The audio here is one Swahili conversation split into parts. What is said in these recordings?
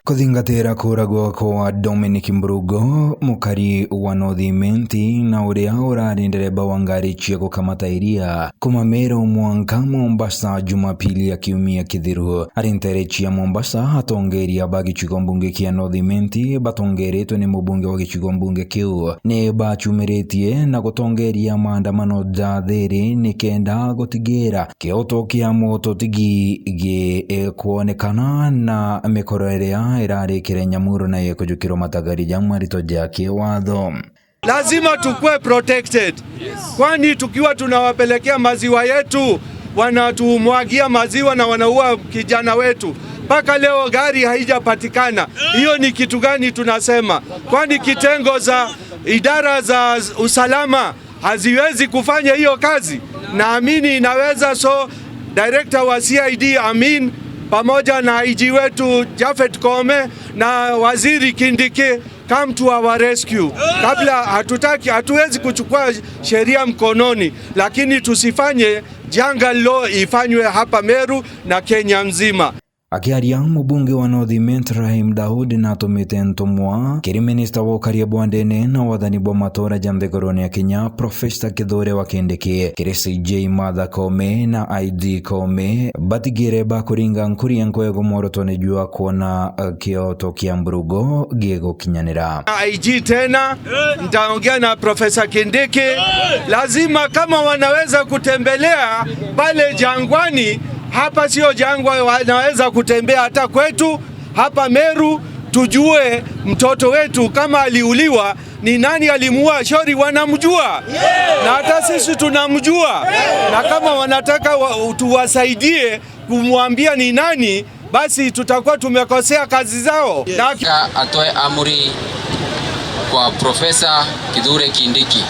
Kuthingatira kuragwo kwa Dominic Mburugo, mukari wa North Imenti na uria urari ndereba wa ngari cia gukamata iria kuma Meru mwanka Mombasa Jumapili ya kiumia kithiru. Ari ntere cia Mombasa, atongeria ba gicigo mbunge kia North Imenti batongeretwe ni mubunge wa gicigo mbunge kiu ni bacumiretie na gutongeria maandamano jathiri ni kenda gutigira kioto kia mututigi gikuonekana na mikoro iria irarikire nyamuro na ikujukirwo matagari ja marito ja kiwatho. Lazima tukue protected, kwani tukiwa tunawapelekea maziwa yetu wanatumwagia maziwa na wanaua kijana wetu. Mpaka leo gari haijapatikana. Hiyo ni kitu gani tunasema? Kwani kitengo za idara za usalama haziwezi kufanya hiyo kazi? Naamini inaweza. So director wa CID Amin pamoja na IG wetu Jafet Kome na waziri Kindiki, come to our rescue. Kabla hatutaki, hatuwezi kuchukua sheria mkononi, lakini tusifanye janga law ifanywe hapa Meru na Kenya mzima. Akiaria, mubunge wa North Imenti Rahim Daud na atumite ntumwa kiri minista wa ukaria bwa ndene na wathani bwa matora ja nthiguruni ya Kenya, Profesa Kithure wa Kindiki, kiri CJ Martha Koome na IG Koome batigire ba kuringa nkuria nkwego mworoto ni jua kuona kioto kia Mburugo gigukinyanira. IG tena nitaongea na Profesa Kindiki. Lazima kama wanaweza kutembelea pale Jangwani, hapa sio jangwa, wanaweza kutembea hata kwetu hapa Meru, tujue mtoto wetu kama aliuliwa ni nani alimuua. Shori wanamjua na hata sisi tunamjua, na kama wanataka tuwasaidie kumwambia ni nani, basi tutakuwa tumekosea kazi zao. Na atoe amri kwa Profesa Kithure Kindiki.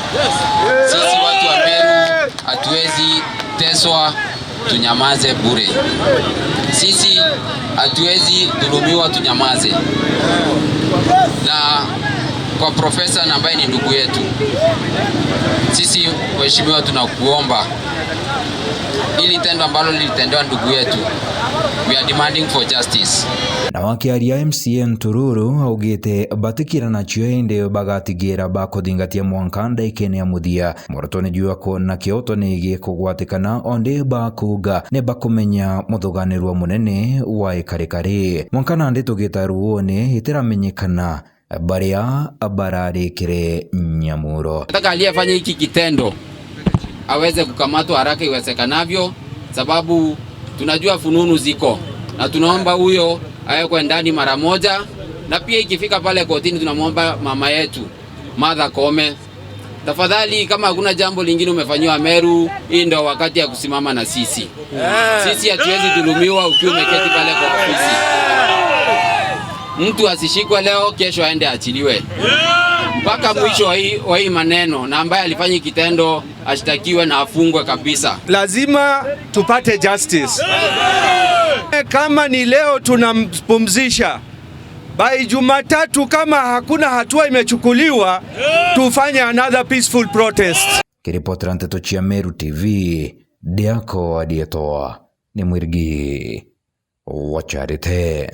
Sisi watu wa Meru hatuwezi teswa tunyamaze bure. Sisi hatuwezi dhulumiwa tunyamaze. Na kwa profesa na ambaye ni ndugu yetu, sisi waheshimiwa, tunakuomba ili tendo ambalo lilitendewa ndugu yetu, we are demanding for justice. Na wakiaria, MCA Ntururu augite batikira nacio indi bagatigira bakuthingatia mwanka ndaikene ya muthia mworoto ni jua kuona kioto ni gikugwatikana ondi bakuga ni bakumenya muthuganirwa munene wa ikarikari mwanka nandi tugita ruoni itiramenyekana baria bararikire nyamuro. Nataka aliyefanya hiki kitendo aweze kukamatwa haraka iwezekanavyo, sababu tunajua fununu ziko na tunaomba huyo awekwe ndani mara moja, na pia ikifika pale kotini tunamwomba mama yetu Martha Koome, tafadhali, kama hakuna jambo lingine umefanyiwa Meru, hii ndio wakati ya kusimama na sisi. Sisi hatuwezi dhulumiwa ukiwa umeketi pale kwa ofisi. Mtu asishikwe leo, kesho aende achiliwe mpaka mwisho wa hii maneno, na ambaye alifanya kitendo ashtakiwe na afungwe kabisa. Lazima tupate justice. Kama ni leo tunampumzisha, by Jumatatu kama hakuna hatua imechukuliwa, tufanye another peaceful protest. Kiripotera nteto cia Meru TV, Diako Adietoa ni mwirigi wa Charite.